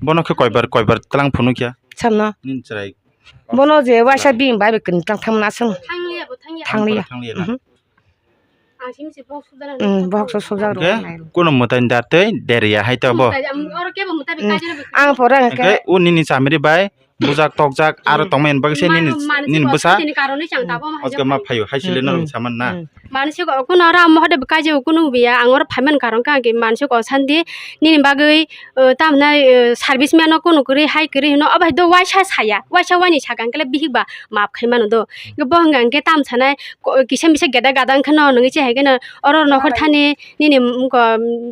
bono khe koibar, koibar tlang phunukya? Samno. Nini chwrai. Bono je waisa bini bai bai kwrwng tlang thangmani aswk. Thangliya bo, thangliya. Thangliya. Thangliya na? Mhm. Ang simi se box sujak rw. Mm, box sujak rw. Hwnkhe, kuno mwtai ni dar tei deriya hai to bo. Mwtai, ang oro kebo mwtai bai kaijak rw. Ang pore hwnkhe. Hwnkhe, o nini chamiri bai bujak tokjak aro tongmani bagwi se nini, nini bwsa. Mansi bo santini karone chang tabo ma. Ojka ma phaio, hai sile norok saman na. Mansi ko kuno oro amo hode bwkha je kuno biya, ang oro phaimani karon ka ki mansi ko sandi nini bagwi, uh, tamna, uh, service man no kuno kwrwi hai kwrwi hino, obo hai do waisa saya, waisa waini saka hwnkhe bihik ba map khai mano do. Bo hwnkha hwnkhe tam sanai ko-, kisa misa geda gada wngkha no nungwi se hai kheno oro nokhor thani nini, mm, ko,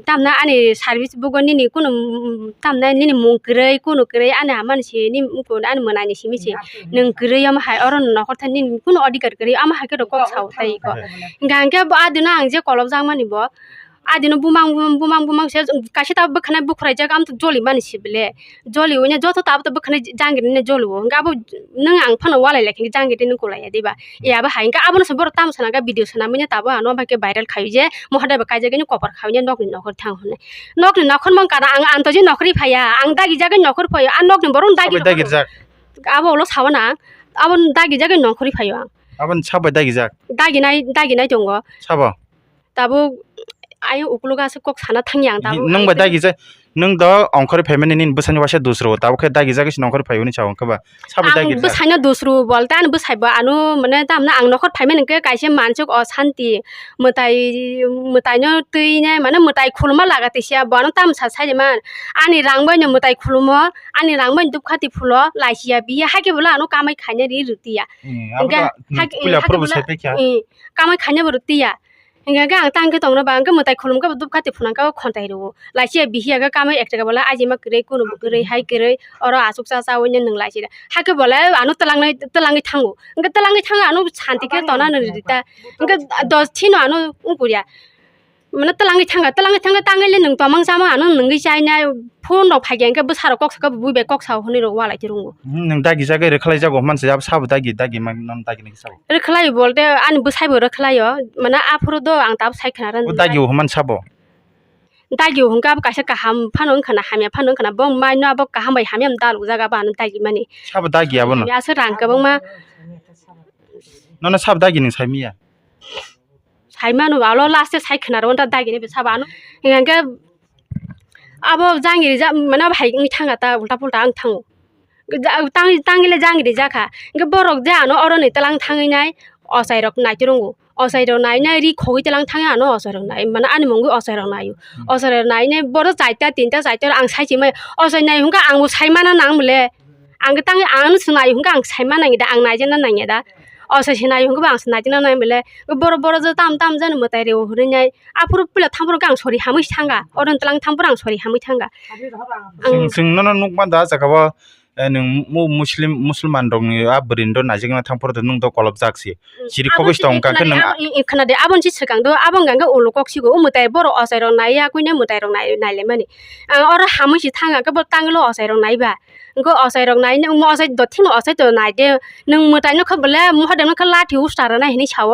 tamna ani service bugo nini kuno, mm, tamna nini mung kwrwi kuno kwrwi ani amani si nini, mm, ko ani mwnani simi si nwng kwrwi omo hai oro nokhor thani nini kuno odhikar kwrwi omo hai khe rw kok sao tei ko. Hwnkha hwnkhe bo adino ang je kolobjak mani bo adino bumang bumang bumang bumang se kaisa ta bwkhanai bukhraijak am to joli mani si bele. Joli wngya joto tabuk tabuk khwnwi jangiri nini jolio. Hwnkhe abo nwng ang phano walai lai khe jangiri nini kwlaiya diba? Abo hai hwnkhe abono se borok tamo sana khe video sana manya tabuk ano bai khe viral khai je mohoda bai kaijagwi nini kopor khai nokni nokhor thang hwnwi. Nokni nokhor mang kana ang antoji nokhorwi phaiya, ang dagi jagwi nokhor phaio, a nokni borok dagi. Sabai dagi rijak. Abo ulo sawana ang, abo dagi jagwi nokhorwi phaio ang. Aboni sabai dagi jak. Dagi nai, dagi nai tongo. Sabo. Tabuk ayang ukulok aswk kok sana thangya ang tabuk. Nwng bai dagi jak, nwng do ongkhorwi phaimani nini bwsani waisa dusro, tabuk khe dagi jagwi se nongkhorwi phaiwi hwnwi sao wngkhe ba? Sabo dagi jak. Ang bwsaino dusro bolte ani bwsai bo ano mane tamna ang nokhor phaimani hwnkhe kaisa mansuk o santi mwtai, mwtaino twi nai mane mwtai khuluma laga tisa bo ano tamsa sai man ani rang bai no mwtai khulumo ani rang bai dupkhati phulo laisiya biya hakhe bole ano kamai khaina ri rwtiya. Hmm, abo hwnkhe to, hmm, hak-, puila hak-, pura bo bole, sai paikha. Hmm, kamai khaina bo rwtiya. Hingke ang tang khe tongno ba, hingke mwtai khulum khe bo dupkha twi phunang khe o khontai rwo. Lachiya bihiya khe kamai ekta khe bo lai ajima kwrwi, kunu bo kwrwi, hai kwrwi, oro achuksa chawi nw nwng lachi da. Hakhe bo lai ano twlangnai, twlangwi thango. Hingke twlangwi thango ano santi khe tona nw rita. Hingke dos thino ano wng phuria. Mane twlangwi thanga, twlangwi thanga tangwi le nwng tomang chama ano nwngwi chainai. Phone rok phai khe hingke bwsa rok kok saka bui bai kok sao hwnwi rok walai khe rungo. Hmm, nwng dagi jagwi rwkhlai jago hwnma se abo sabo dagi, dagi man, non dagi nai sabo. Rwkhlai bolte ani bwsai bo rwkhlai o, mane aphuru do ang tabuk sai khna rw. O dagi o hwnma sabo. Dagi o hwnkhe abo kaisa kaham phano wngkha na hamya phano wngkha na bo mai no abo kaham bai hamya dalok jaga abo ano dagi mani. Sabo dagi abo no. Hamya aswk rang kwbangma. Nono sabo dagi nwng sai miya. Saimano alo last e sai khwnaro wngkha dagini bwsabo ano. Hingkha khe abo jangiri ja-, mane abo hai wngwi thangkha ta ulta pulta ang thango. Ja-, tang-, tangile jangiri jakha. Hingkhe borok je ano oroni twlang thangwi nai ochairok naitorungo. Ochairok nainai ri khogwi twlang thangwi ano ochairok nai, mane ani mungwi ochairok naio. Hmm. Ochairok nainai borok chaita tinta chaita ang sai chimai ochai nai hwnkha ang bo saimana nang bole. Ang tang ang se nai hwnkhe ang saima nangya da, ang naijakna nangya da. O se se nai hwnkhe bo ang se naijakna nang bele. Borok, borok je tam tam jani mwtai rw hwnwi nai. Aphuru puila thang phuru khe ang sori hamwi thanga. Oro twlang thang phuru ang sori hamwi thanga. Ang chwng, chwng nono nukma da jaga o, eh, nwng mu-, Muslim, Musulman rokni a bwrwini do naijakna thang phuru nwng do kolobjak se. Chiri khogwi se tong kha khe nwng. Khwnade, abo, i, i, khwnade, aboni se swkang do, abo hwnkha khe ulo kok sigo, o mwtai borok ochairok naiya, kwina mwtairok nai-, nailaimani. Ang oro hamwi se thanga khe bo tanglo ochairok naiba. Hwnkhe ochairok nai, nung mo ochai do, thikno ochai do nai de, nwng mwtaino khe bole mohodemno khe lathi usta rwnai hinwi sao.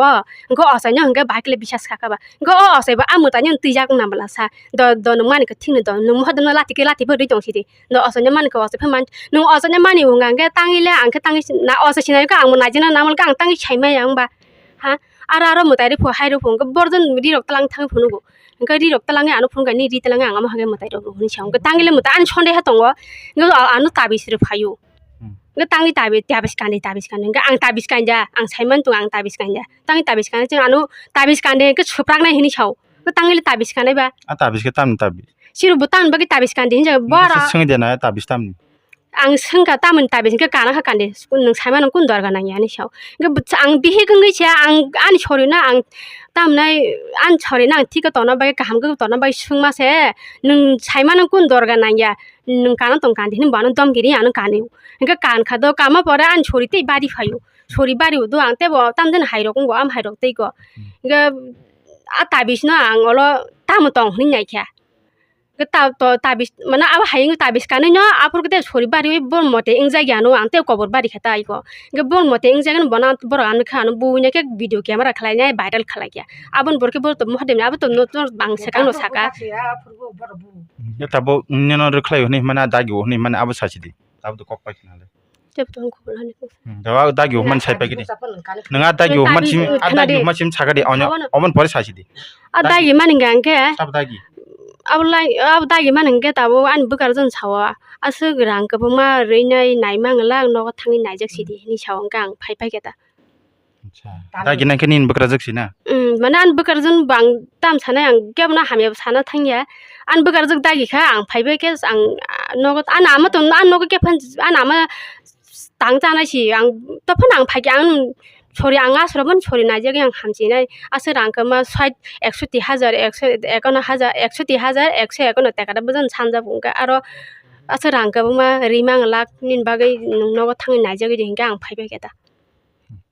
Hwnkhe ochaino hwnkhe bahai khe le bisas kha kha ba. Hwnkhe o ochai bo a mwtaino twijak wngna bwla sa. Do, do nwng mani khe thikno do, nwng mohodemno lathi khe lathi phai rwi tong sidi. Do ochaino mani khe ochai phai man, nwng ochaino mani wngkha hwnkhe tangwi le ang khe tangwi si-, na ochai sinai khe ang bo naijakna nangmani khe ang tangwi saimaya wngba. Ha, aro, aro mwtai rw phu, hai rw phu, hwnkhe borok jon rirok twlang thangwi phunugo. Hwnkhe rirok twlangwi ano phunukha, nini ri twlangwi ang omo hai khe mwtai rok rw hwnwi sa. Hwnkhe tangwi le mwtai ani sondeha tongo, hwnkhe ano tabis rw phaio. Hmm. Hwnkhe tangwi tabi-, tabis kandi, tabis kandi. Hwnkhe ang tabis kanja, ang saimani tongo ang tabis kanja. Tangwi tabis kandi, chwng ano tabis kandi hwnkhe swpraknai hwnwi sao. Bo tangwi le tabis kanai ba. A tabis khe tamni tabis? Siro bo tamni bagwi tabis kandi hinjak. Nokha bora se swngwi de na tabis tamni? Ang swngkha tamoni tabis hwnkhe kana kha kandi. Nwng saimano kunu dorga nangya hinwi sao. Hwnkhe bo, ang bihik wngwi se ang ani sorino ang tamnai ani sorino ang thikhe tongna bagwi kaham khe tongna bagwi swngma se. Nwng saimano kunu dorga nangya. Nwng kana tong kandi hinwi bo ano domgiri ano kani. Hwnkhe kankha do kama pore ani sori tei bari phaio. Sori bari udo ang tebo tamjani hairok wngo, am hairok tei go. Hwnkhe a tabis no ang olo tamo tong hinwi naikha. Hwnkhe ta-, to-, tabis, mane abo hayung tabis kanwi no aphuru khe sori bari bor mote wngjakya no ang tei kobor bari kha tai go. Hwnkhe bor mote wngjakya no bono borok ano khe ano buina khe video camera khlainai viral khlaikha. Aboni borok khe borok to moha demni abo to no, no bang sakang no saka. Hwnkhe tabuk nini no rwkhlai hinwi mane a dagi hinwi mane abo sachidi. Abo to kok pai khna le. Tep tong khobor hani ko. Hmm, da dagi huma sai pagi di. Nang a dagi huma sim, a dagi huma sim sakadi. Ono, omo pore sachidi. A dagi mani hwnkhe. Sab dagi. Abo lai, abo dagi mani hwnkhe tabo ani bwkar jani sao. Aswk rang kwbangma rwinai naima wngla ang nogo thangwi naijak sidi hinwi sao hwnkhe ang phai phai khe ta. Acha. Dagi nang khe nini bwkrajwk si na? Hmm, mane ani bwkarjwk bo ang tam sanai, ang kebo no hamya bo sana thangya. Ani bwkarjwk dagi kha, ang phai bai khe ang, ah, nogo ani ama tong, ani nogo khe phan, ani ama tang chanai si, ang to phano ang phai khe ang sori ang aswrwng mani sori naijagwi ang hamchinai. Aswk rang kwma sait ekso ti hajar, ekso ekono hajar, ekso ti hajar, ekso ekono teka da bwjan sanjak bo wngkha. Aro aswk rang kwbangma rimang lak nini bagwi nwng nogo thangwi naijagwi di hinkhe ang phai bai khe ta.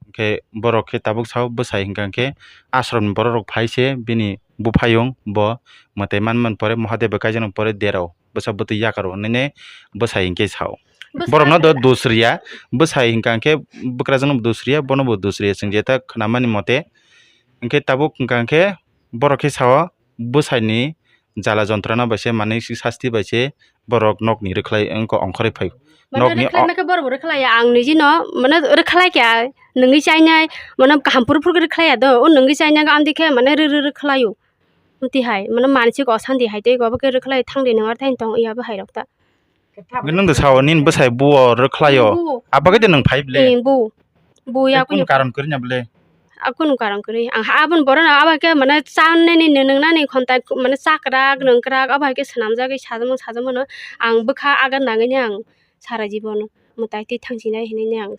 Hwnkhe borok khe tabuk sao bwsai hwnkha khe ashramni borok rok phai se bini buphayung bo mwtai man man pore Mahadev bai kaijaknai pore derao bwsa bwtwi yakarwi hinwi bwsai hinkhe sao. Bwsai borokno do dos riya, bwsai hwnkha khe bwkrajakno dos riya, bono bo dos riya chwng jeta khwnamani mote. Hwnkhe tabuk hwnkha khe borok khe sao bwsaini jala jontrona bai se manwi sasti bai se borok nokni rwkhlai wngkha ongkhorwi phai. Mane nokni rwkhlai o- ma khe borok bo rwkhlai ya, ang niji no mane rwkhlai kha, nwngwi chainai mane kaham phuru phuru khe rwkhlai ya do, o nwngwi chainai amtwi khe mane rw rw rwkhlai o. Amtwi hai mane mansi ko osanti hai tei obo khe rwkhlai thang di nang ar thani tong ya bo hai rok ta. Hwnkhe nwng de sao nini bwsai buo rwkhlai o. Buo. Abo khe de nwng phai ble. Ee, buo. Buo ya kunu kunu karon kwrwi na ble. A kunu karon kwrwi. Ang ha aboni borok no abo khe mane chanani nwngnani khontai mane chakrak nungkrak abo hai khe swnamjagwi sajamo sajamo no ang bwkha aga nangwi ni ang sara jibon mwtai twi thangsinai hinwi ni ang.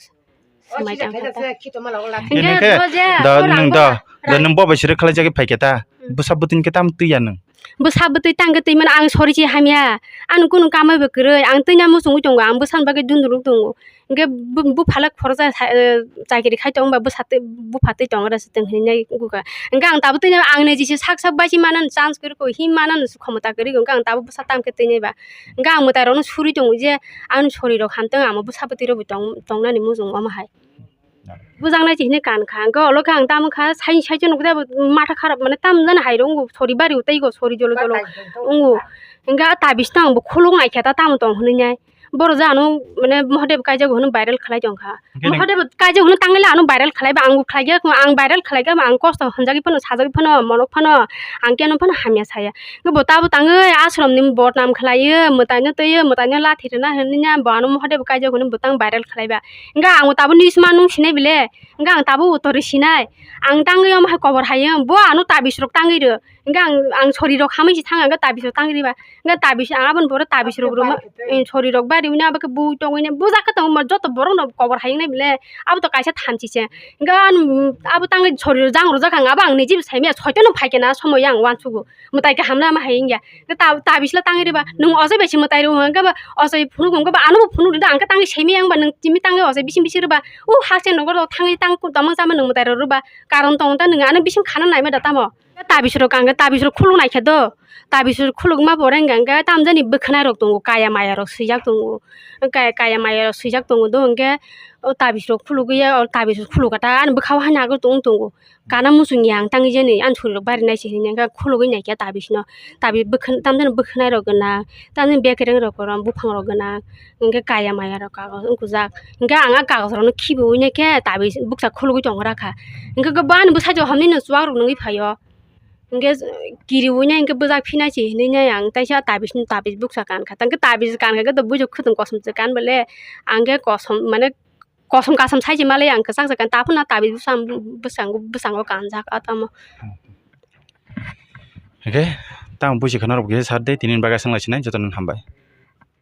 Swmai tang kha ta. Hwnkhe hwnkhe bo je, da o nwng rang da, bo, da rang nwng bo bai siri khlai jagwi phai khe ta. Hmm. Bwsa bwtwini khe tam twi ya nwng? Bwsa bwtwi tang khe twi mano ang sori se hamya. Ano kunu kamai bo kwrwi, ang twi na muchungwi tongo, ang bwsani bagwi dunduluk tongo. Hwnkhe bu-, bupha le khoroksa sa-, eh, chakiri khai tongo ba bwsa twi, bupha twi tongo re se tong hinwi nai wngkha. Hwnkhe ang tabuk twi ang niji se sak sak bai se manani chance kwrwi kho, him manani se khomota kwrwi kho, hwnkhe ang tabuk bwsa tam khe twi nai ba. Hwnkhe ang mwtai rok no suri tongo je ani sori rok hamtwng amo bwsa bwtwi rok bo tong, tongnani muchung omo hai. Bujaknai se hinwi kan kha. Hwnkhe olo khe ang tamo kha, sai, sai se nukjagwi matha kharap, mane, tam jani hai rw wngo, sori bari o tei go, sori jolo jolo wngo. Hwnkhe a tabis no ang bo khuluk nai khe ta tamo tong hinwi nai. Borok je ano, mane, Mahadev kaijak hwnwi viral khlai tong kha. Hwnkhe nang- Mahadev kaijak hwnwi tangwi le ano viral khlai ba, ang bo khlai khe, ang viral khlai khe, ang kosto hwnjagwi phano, sajagwi phano, monok phano, ang khe ano phano hamya saya. Hwnkhe bo tabo tangwi ashram ni bodnam khlaiwi, mwtai no twiwi, mwtai no lathi rwna hinwi bo ano Mahadev kaijak hwnwi bwtang viral khlai ba. Hwnkhe ang bo tabuk news ma nung sinai bile, hwnkhe ang tabuk utor rw sinai. Ang tangwi omo hai kobor hai bo ano tabis rok tangwi rw. Hwnkhe ang, ang sori rok hamwi se thang, hwnkhe tabis rok tangwi rw ba. Hwnkhe tabis, ang aboni pore tabis rok rwma, sori rok bari wngna abo khe bui tongwi nai. Bujak khe tongo joto borok no kobor hai wngnai bile. Abo to kaisa thamchi se. Hwnkhe ano, abo tangwi sori rok jang rwjak ang, abo ang niji bo sai manya, soitan no phai khe na somoya ang uansugo. Mwtai kaham lama hai wngya. Hwnkhe ta-, tabis le tangwi rwba. Nwng ochai bai se mwtai rw hwnkhe ba ochai phunuk hwnkhe ba ano bo phunuk rwdi, ang khe tangwi simi yang ba nwng timi tangwi ochai bising bising rwba. O hakhe nogo rok thangwi tang tongmang chama nwng mwtai rw rwba. Karon tongo ta nwng ano bising khana naima da tamo. Tabis rok ang khe tabis rok khuluk nai khe do. Tabis rok khuluk ma pore hwnkhe tam jani bwkhwnai rok tongo, kaya maya rok swijak tongo. Kaya, kaya maya rok swijak tongo do hwnkhe o tabis rok khulugwi ya, o tabis rok khuluk kha ta ani bwkha o haino agwi tong tongo. Kana muchung ya ang tangwi jani ani sori rok bari nai se hinwi hwnkhe khulugwi nai khe tabis no. Tabis bwkhwn-, tamjani bwkhwnai rok gwnang, tamjani bekereng rok gwnang, buphang rok gwnang, hwnkhe kaya maya rok kagoj wng kujak. Hwnkhe ang a kagoj rok no khibiwi nai khe tabis bukcha khulugwi tong gra kha. Hwnkhe bo ani bwsai rok hamya no chuwak rok nungwi phaio. Hwnkhe kiriwi nai hwnkhe bwjak phinai se hinwi nai ang taisa tabis, tabis bukcha kan kha. Tangkhe tabis kan kha khe to bujo khwtwng kosom se kan bole. Ang khe kosom mane kosom kasom sai se malai ang kwchak se kan, ta phano tabis bwsang, bwsang, bwsango kanjak a tamo. Hwnkhe tamo buisi khana rok kisa sar de, tini bagwi aswk lai sinai jotono hambai.